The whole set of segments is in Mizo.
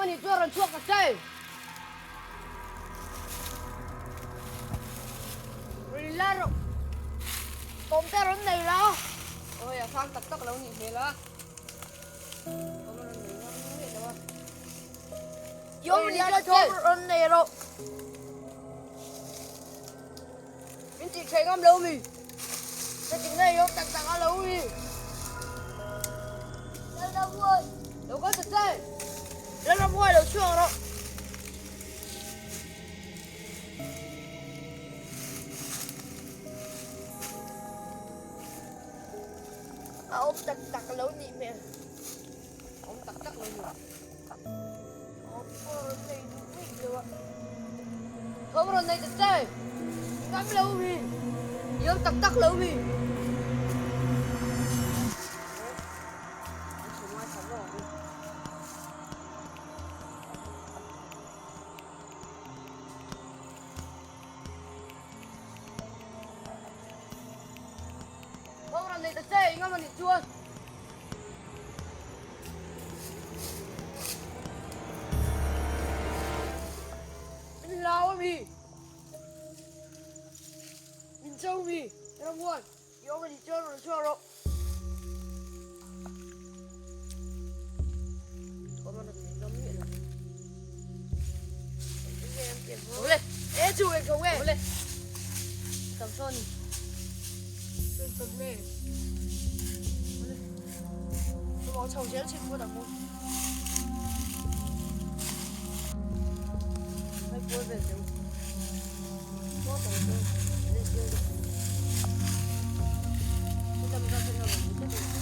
anih chuan rawn chhuak ta che. Rawn inlar rawh. Tawm te rawn nei la. Aw hei a sang tak tak lo nih hmel a. Tawm a rawn nei ngam miah lo a. I awm anih chuan thawm rawn nei rawh. Min tih theih ngam lo mi. Ka tih ngei awm tak tak a lo mi. Lalramhuai lo kal ta che. Lalramhuai lo chhuak rawh. A awm tak tak lo nih hmel. Awm tak tak lo ni. Awm pawh rawn nei duh miah lo a. Thawm rawn nei ta che. Ngam lo mi. I awm tak tak lo mi. Thawm rawn nei ta che. I ngam anih chuan. Min hlau a mi? Min cho mi? Ramhuan, i awm a nih chuan rawn chhuak rawh. E chu eng tho nge? Tam sawn. Eng tho nge? Chho zel chhin phawt ang u. Hei puar vel teh u. Puar tawh chu an en chiang deuh. Helam atang hian a rawn ri tlat a ni.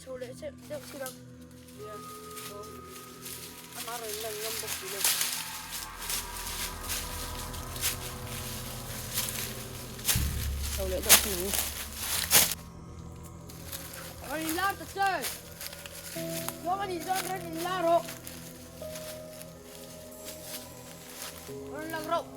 Chho leh deuh chhin ang. Nia, aw. Amah rawn lan ngam bawk si lo. Chho leh deuh chhin ang. Rawn in lar ta che. Chuang a nih chuan rawn in lar rawh. Rawn lang rawh.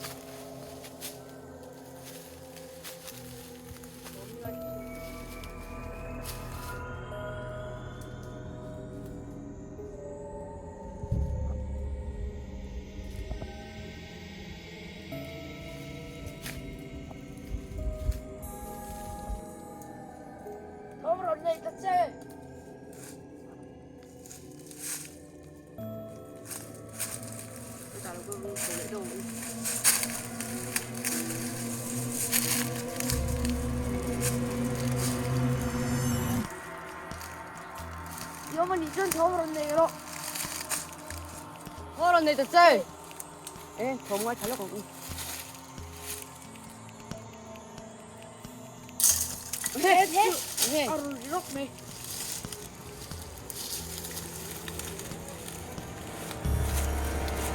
Thawm rawn nei ta che. Yawm a nih chuan thawm rawn nei rawh. Thawm rawn nei ta che. E, thawm ngai tha lawk ang u. He, he, he. A rawn ri rawk mai.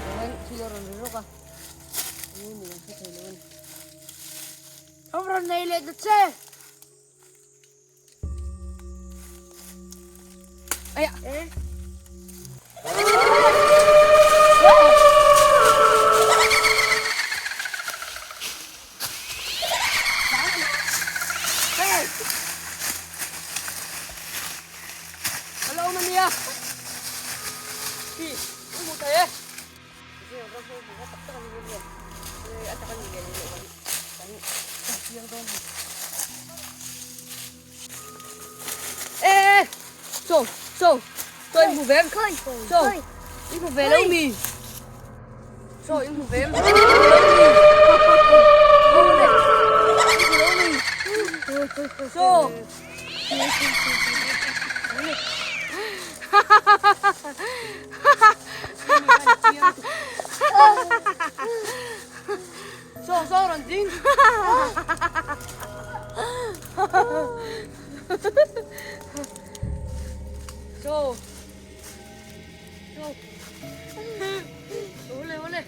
Chuan thil a rawn ri rawk a. Enge ni kan hre thei lo a ni. Thawm rawn nei leh ta che. Aya. Eh. chiang dawn ni. Ê Sô Sô Sô in hmu ve em Sô in hmu ve lo mi Sô in hmu ve em in hmu lo mi In hmu lo mi Sô Saw saw rawn ding. Saw. Saw. Ole ole.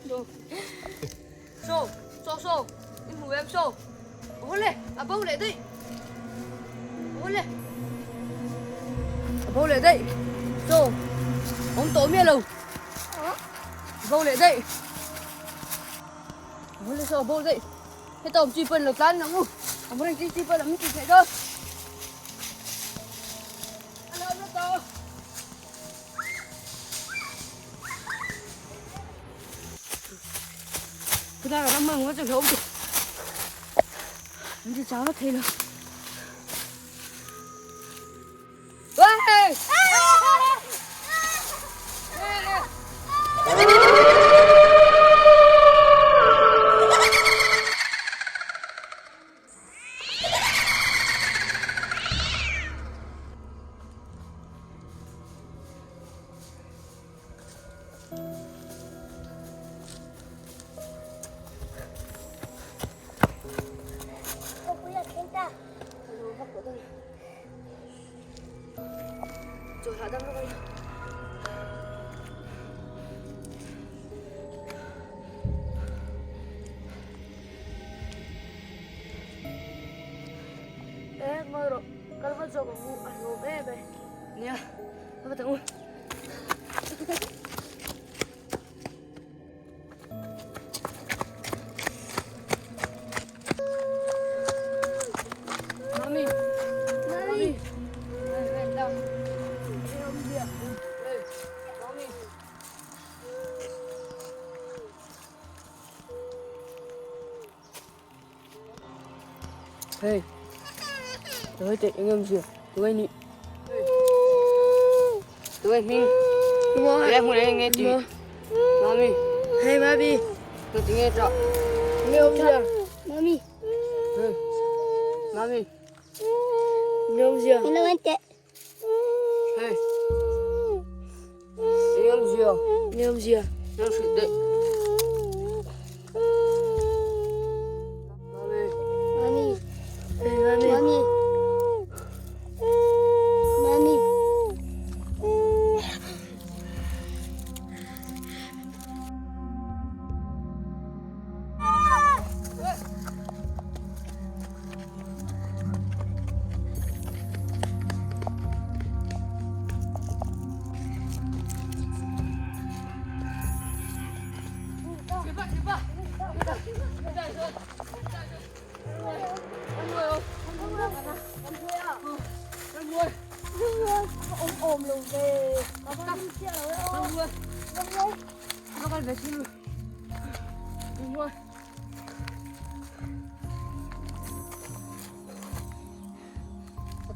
Saw. Saw saw saw. In hmu em saw. Ole a bo leh daih. Ole a bo leh daih. Saw awm tawh miah lo. A bo leh daih. Ole saw a bo daih. Heta awm chi pawn lo tlan ang u. Awm reng chi chi pawn awm chi theih dawn. A lo awm la tawh. Khawdai ram ang chu hlawm tu. An ti chau thei lo. Hey! Nia, ka va tang u. Mami. Mami. Mami. Hey. Tới tệ anh em gì? Tụi anh nị. Tụi anh mình. Em muốn nghe chị. Mami. Hey mami. Tôi chỉ nghe trọ. Nghe ông gì? Mami. Hey. Mami. Nghe ông gì? Hello anh chị. Hey. Anh em gì? Nghe ông gì? Em sụt đấy. Mami. Mami. Hey mami. Mami. Mami.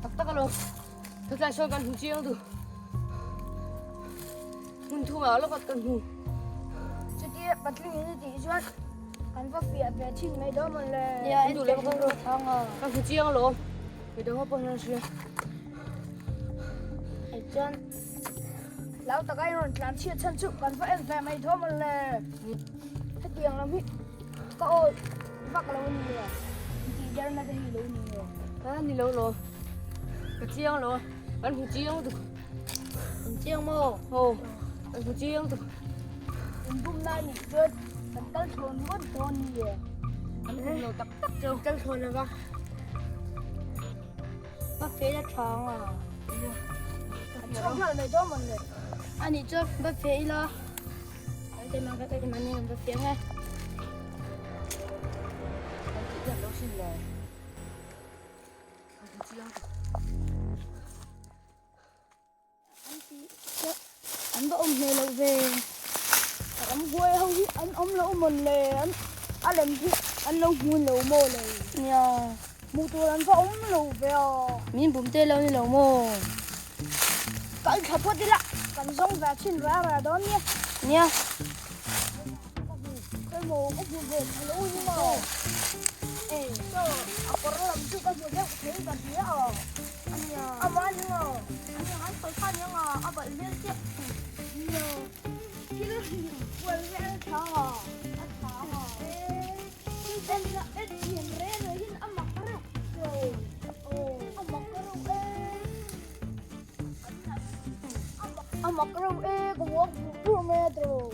Tak tak alo. Thật ra kan hmu chiang tu. Hmun thum ah lawk kan hmu. Chutia patling in tih chuan kan va fiah ve thin mai dawn maw le. Nia, en duh leh bawk ang rawh. Kan hmu chiang alawm. Midang ho pawh hian an hria. Hei chuan hlau taka in rawn tlan chhiat chhan chu kan va en ve mai dawn maw le. Hetiang lam hi ka aw vak lo a ni e. Intih derna te hi lo ni e. A ni lo lo. Ka chiang lo. Kan hmu chiang tuk. Kan chiang maw? Aw, kan hmu chiang tuk. Inbumna a nih chuan kan kal thlawn ngawt dawn ni e. Kan hmu lo tak tak cheu. Kal thlawn lova. Ka feh la tha ang a. Kan chhuak nghal mai dawn mawn le. A nih chuan va feh ila. Kan keimah ka keimah nen kan va feh ang e. Kan tih hian lo hrin le. Kan hmu chiang tuk. An tih chiah An va awm hle loh ve. Ramhuai ho hi an awm lo mawn le, an a lem hi an lo hmun lo maw le. Nia. Hmuh tur an va awm lo ve a. Min bum te lo ni lo maw? Kal thla phawt ila, kan zawng ve thin rah rah dawn nia. Nia. Ka hmu, emaw ka hmu ve thei lo ni maw? Ei, saw a kawr lam chu ka hmu deuh thei ka hria a. Ania. Amah ni maw? Ania, an sawi kha nia nga, a balh vel chiah. Nia. Thil hual vel tha a. A tha a. Thil en la en thiam reng reng hian a mak reuh lo. A mak reuh e. A mak reuh e, ka walk bur bur mai a tiraw.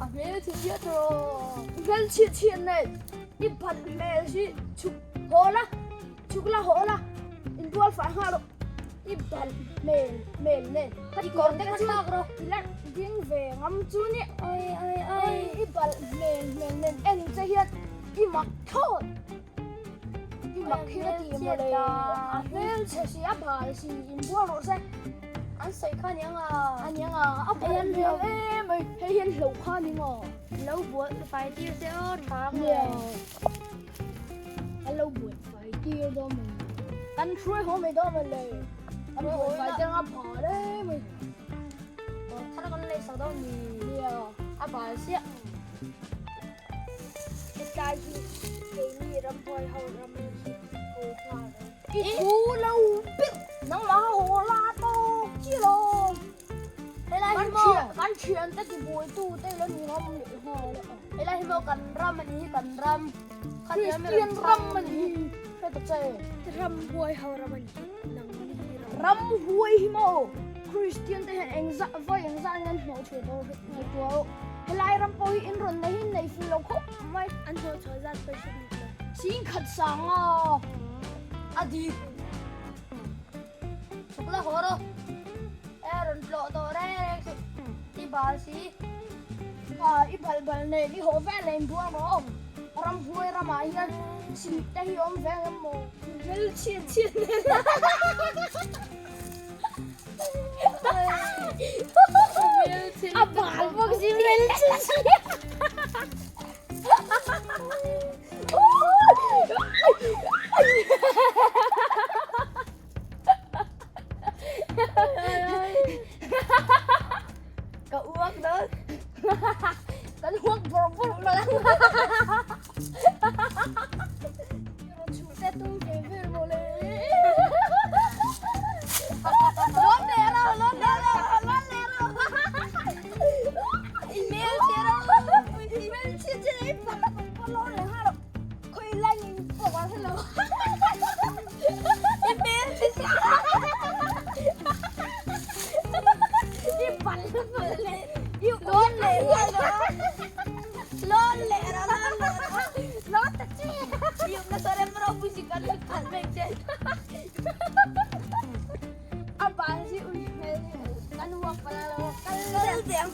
A hmel chhe chhiat tiraw. Hmel chhiat chhiat nei, i balh hmel hi chhuk haw la. Chhuk la haw la, inbual fai nghal rawh. I balh hmel hmel nen. I kawr te kha thlak rawh. I la ding ve ngam chu ni. Ai ai ai. I balh hmel hmel nen en che hian i mak thlawt. I mak hi ka ti mawle. A hmel chhe si a bal si inbual rawh se. An sawi kha aniang a. Aniang a, a balh hmel em mai. Hei hian hlauh kha ani maw? Lo bual fai tir che aw tha ang le. An lo buai fai tir dawn mai. Kan hruai haw mai dawn mai le. An buai fai tir anga bal em mai. Thar kan lei sak dawn ni. Nia. A bal siah. Hetlai hi keini ramhuai ho ram hi haw nghal ang. I thu lo ber nangmah kha haw la tawk chi lo. Helai hi maw? Kan thian te tibuaitu te lo ni ngam leh nghal a. Helai hi maw kan ram a ni hi kan ram. Kristian ram a ni hi hre ta che. Ramhuai ho ram a ni hi nang ni hi ram. Ramhuai hi maw Kristian te hian engzah vawi engzah in an hnawh chhuah dawn hre ngaihtuah rawh. Helai ram pawh hi in rawn nei hi nei fuh lo khawp mai. An hnawh chhuah zat pawh hre bik lo. Singkhat sanga a dik. Chhuk la haw rawh. E rawn tlawh tawh reng reng suh. I bal si. A i bal bal nen i haw vel leh inbuang rawh awm. Ramhuai ramah hian sih te hi awm ve ang em maw? Hmel chhiat chhiat nen. A bal bawk si hmel chhiat chhiat. Ka uak dawn. Kan uak bawrh bawrh mai ang. Chhute tum ve vel mawle. Lawm leh ro, lawm leh ro, lawm leh ro. I hmel chhe ro. I hmel chhe chhe i pa lawm leh nghal ro. Khawi lai nge pawh ka hre lo. I hmel chhe chhe. I bal bal leh i lawn leh nghal ro. Lawn leh ro, lawn leh ro. Lawn ta che. I awmna saw rem ropui si kan khalh mek che. A bal hi ui hmel kan uak pala lo kal Kal teh ang.